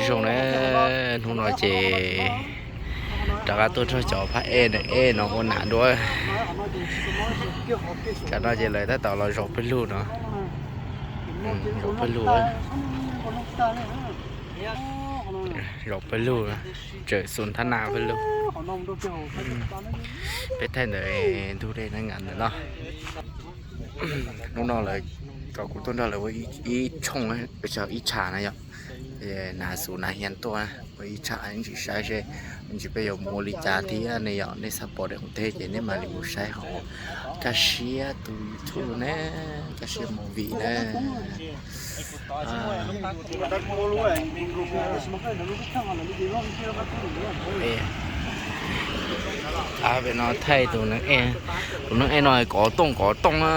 Zoo na, hnub no ces rov qab tuaj nrog cov phab ej na, ej no ua nam dua. Tam no ces lawv tab tom los zaum pawg lug no. Zaum pawg lug, zaum pawg lug, tseem xus thab na pawg lug. Peb thaij ntawm ntug dej na, ntawm no. Hnub no lawv kom kuv tuaj nrog lawv ua ib tshooj, ib tsham na yom. Nas xus nas hias tuaj ua ib tsham, ntsis saib seb ntsis peb yuav mus ua li cas thiab ne yom. Nej xav pom deb qhov twg ces nej mam li mus saib hauv Kaj Siab tus YouTube na, Kaj Siab Movie na. Pem no thaij tus neeg ej, tus neeg ej no kov tooj kov tooj na.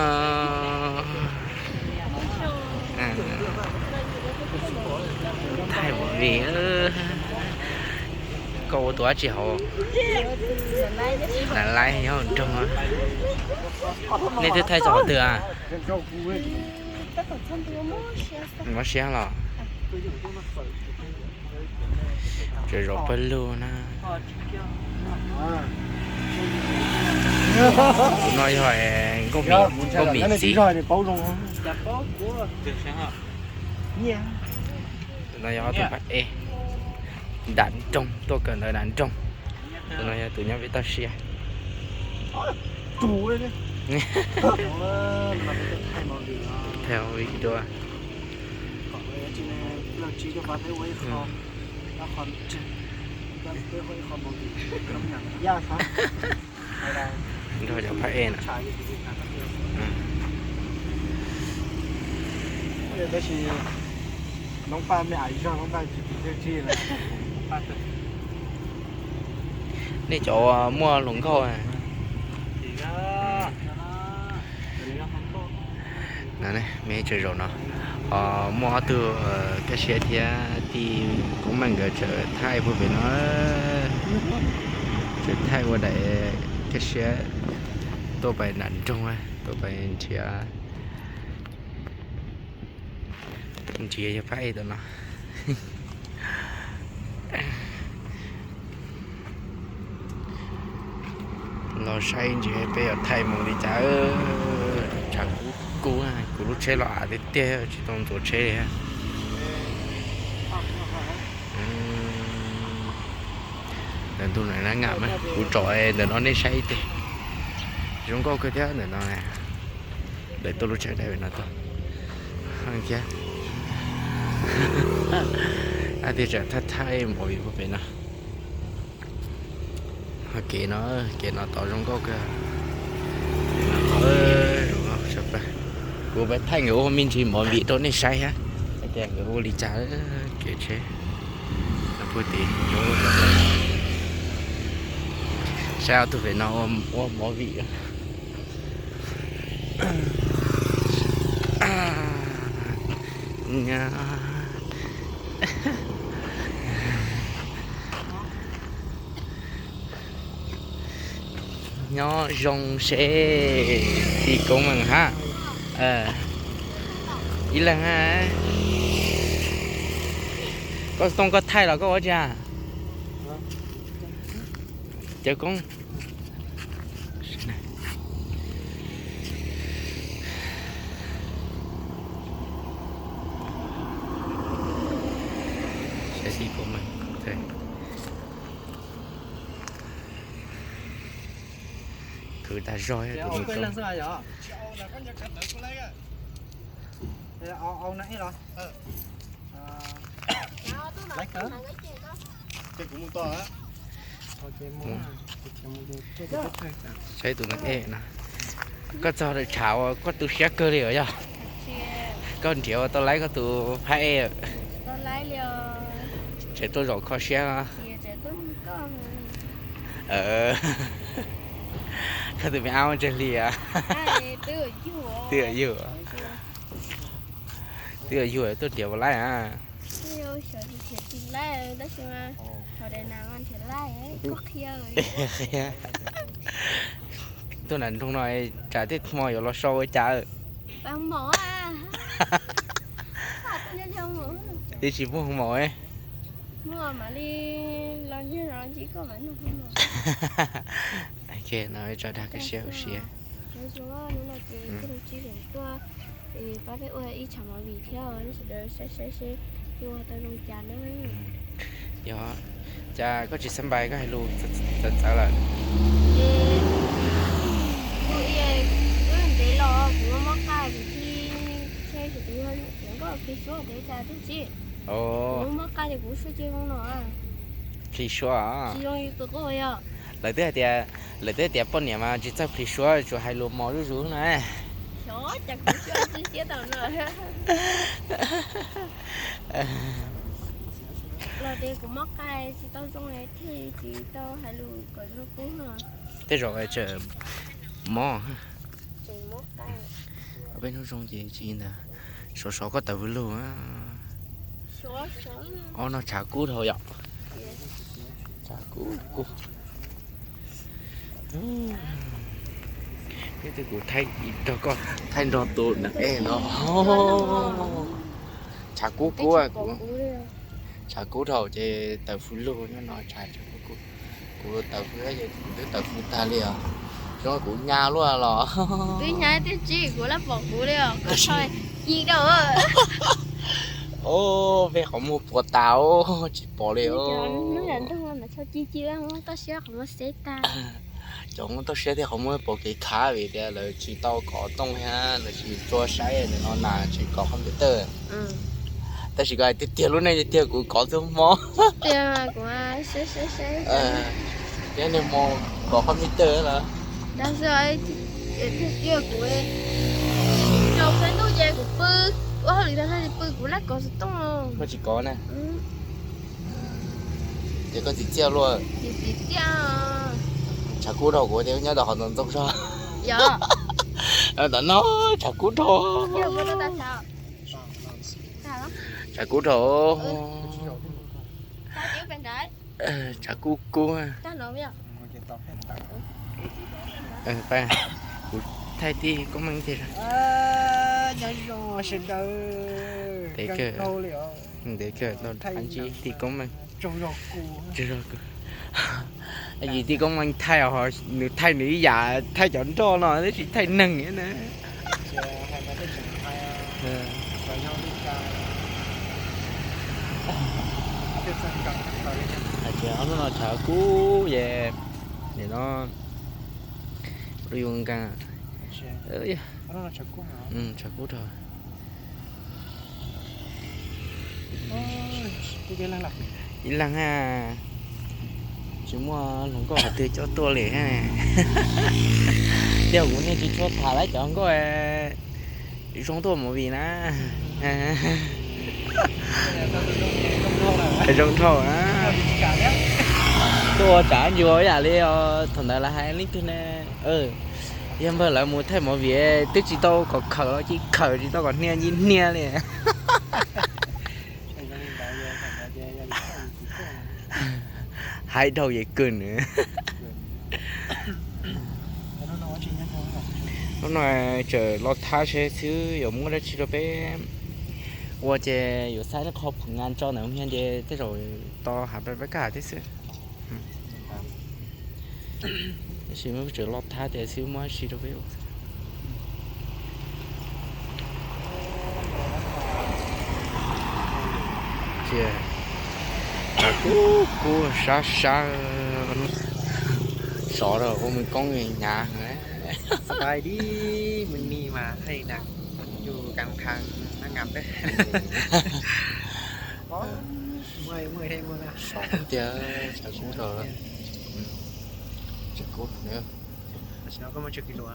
Thaij movie, koj ua tus dab tsi hauv? Nas laib nyob nroog. Nej twb thaij txog qhov twg a? Mob siab los? Tseem zaum pawg lug na. Tus no yog Nkauj Mim txiv. Tus no yog ob tug phab ej nram nroog, tuaj kawm ntawv nram nroog. Tus no yog tus nyob pem toj siab. Thaij movie dua. Nrog cov phab ej na. Nej cov muaj hluas nkauj me tseem zaum no, ho muaj ob tug Kaj Siab thiab tij Koob Meej nkawd tseem thaij puag pem no, tseem thaij ua daim Kaj Siab tuaj pais nram nroog, tuaj pais nrhiav, nrhiav yog phab ej tam no. Los saib ntsis peb yuav thaij mus li cas. Tshav kub kub, kuv lub tsheb los av tiag tiag tsis tau ntxuav tsheb li. Ntawm ntug na ngam, kuv tsom ntawm no nej saib ib teg. Zoo nkauj kawg thiab ntawm no. Lawv tuaj lub tsheb daim no tuaj thiab. Ab, tias tseem thaij thaij movie puag pem no. Ho kev no, kev no tod zoo nkauj kawg. Kuv pab thaij nkawd ua me ntsis movie rau nej saib thiab, hais tias nkawd ua li cas kev tsheb. Puag tim saib ob tug pem no ua movie. Nyob zoo seb tij Koob Meej hab. Ib leeg hab. Koj tooj koj thaij los koj ua tsi? Cawv koob. Khwv tag zog. Saib tus neeg ej no, koj txog lawm tshav uas koj tu siab kawg li os yog? Koj nrhiav ua tau laib koj tus phab ej? Tseem tuaj zaum kho siab. Koj tus me ab muaj tsawg hli a? Twb yug, twb yug tuaj nrhiav ua laib a. Tuaj nram nroog no tsam tej hmo yuav los so ua cas. Twb tsis muaj hmoo. Muaj mam li los ntsib los ntsib koj mam nug. Ok, no tso dag koj siab ua siab. Hnub no ces kuj tsis zeem tuaj, pab peb ua ib tshav movie thiab, nej sawv daws saib saib seb ua tau zoo cas na. Yog, cas koj tsis xab npais koj hais lus txawv txawv lawm? Ces kuv, kuv ntev los kuv mob qaj kuv thiaj, thiaj kuv yog hluas nkauj plig suab ntev cas thiab tsis. Kuv mob qaj ces kuv suab cia zoo no. Plig suab. Tsis zoo yus tus quj yog. Lawv twb hais tias, lawv twb tias poj niam mas tsis txawj plig suab, tsuas hais lus mos zuj zus na. Xyov cas kuv suab tsis siab tau no. Los tias kuv mob qaj tsis tau zoo thiaj tsis tau hais lus kom zoo qub no. Tej zaum tseem mob. Ob peb hnub zoo ces tsis ntawd. Sov sov koj tawv vwg lug. Ob no tshav kub dhau yom. Tshav kub kub. Nyob twb kuv thaij nrog koj, thaij nrog tus neeg ej no. Tshav kub kub kuv. Tshav kub dhau ces tawv vwg lug nyob no tshav, tshav kub kub. Kuv tawv vwg ces kuv twb tawv vwg tag li os. Zoo kuv nyas luaj los. Twb nyas tiag tsis kuv lab pom kuv li os, koj tso ci rau. Os, peb qhov muag puas tas os, tsis pom li os. Tso ci ci, toj siab qhov muag xeb tag. Cov muaj toj siab thiab qhov muag pom kev khav vim tias lawv tsis tau kov tooj thiab lawv tsis tshua saib no na, tsis kov computer. Tab sis koj hais tiag tiag lub neej tiag tiag kuv kov txhua hmo. Tiag, kuv saib saib saib. Thiab niag hmo kov computer lawm. Dag xwb, tiag tiag kuv rau peb ntuj ces kuv pw, ua hauj lwm tag nrho ces pw kuv lab kov xov tooj. Koj tsis kov na. Ces koj txiv txiaj luaj. Txiv txiaj. Tshav kub dhau kuv tias nyob tau qhov ntxoov ntxoo zog. Yog. Tam no tshav kub dhau. Tshav kub dhau. Tshav kub kub. Kuv thaij tij Koob Meej tiag. Nyob zoo sawv daws. Ntev kawg, ntev kawg tau ntsib tij Koob Meej. Tsaug zog kuv. Yim tij Koob Meej thaij, nws thaij nws ib yam, thaij cov nroj no tab sis thaij neeg na. Hais tias ob hnub no tshav kub es, nim no lub yus nkees. Tshav kub rau. Ib leeg ha, tsis muaj hluas nkauj qhov twg coj tuaj li ha. Tej zaum kuv niaj tsis tshua tham lawv cov nkauj zoo tuaj movie na. Zoo dhau na. Tuaj tsam ncua ib yam li os, thaum ntawd lawv hais leej twg ne, yog npawg lawv mus thaij movie twb tsis tau kom khawm los cia khawm, tsis tau kom hnia cia hnia li. Haib dhau yam kawg nws. Hnub no tseem los thab seb xwb yuav muab dab tsi rau peb ua ces yuav xa ib qho phom ngas tso ntawm Hmoob Hiab ces tej zaum tau hav pab kaj thiab xwb. Tab sis muab tseem los thab tias xwb muab dab tsi rau peb ua. Cia, kub kub sab sab, sov rau ua me koob hnyav. Sawv daws, mus ni mas hais na, yus kas khas na ngam peb. Sov tiag, tshav kub rau, tshav kub rau.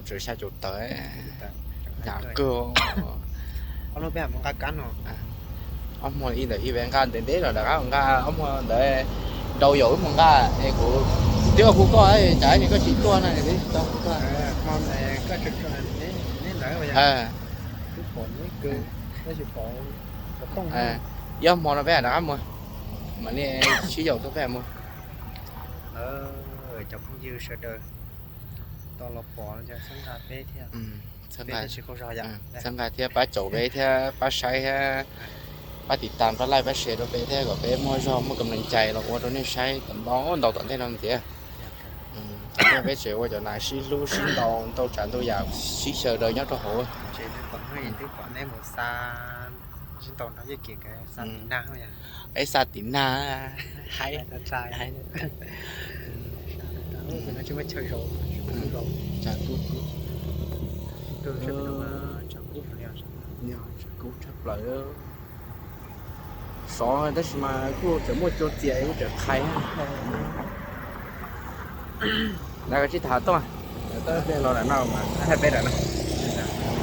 Tsawg xya caum tawm, hnyav kawg. Ob hmo ib ntawd ib peb nqa ntev ntev los rov qab nqa, ob hmo ntawd rau yaum wb mus nqa es kuv twb ua hu koj cas koj tsis tuaj na, twb tau hu koj. Ib ob hmo no peb rov qab mus, mam li sib yaum tuaj peb mus. Cov phooj ywg sawv daws tau los pom txhawb nqa peb thiab, txhawb nqa thiab pab caum peb thiab pab saib thiab. pab tiv tam, pab like, pab share rau peb thiab kom peb muaj zog muaj kam nees cai los ua rau nej saib ntau ntau tom ntej no ntxiv. Tom ntej peb tseem ua cov nas sib hlub sib ntaus ntau tsav ntau yam sib xyaw daws nyob rau hauv. Peb xa tim nag, haib, tsav kub, tsav kub tshaj plaws. Sov tab sis mas kuj tseem muaj cua txias kuj tseem qhais. Lawv tsis tham tuaj, los ram no mas thaij peb ram no.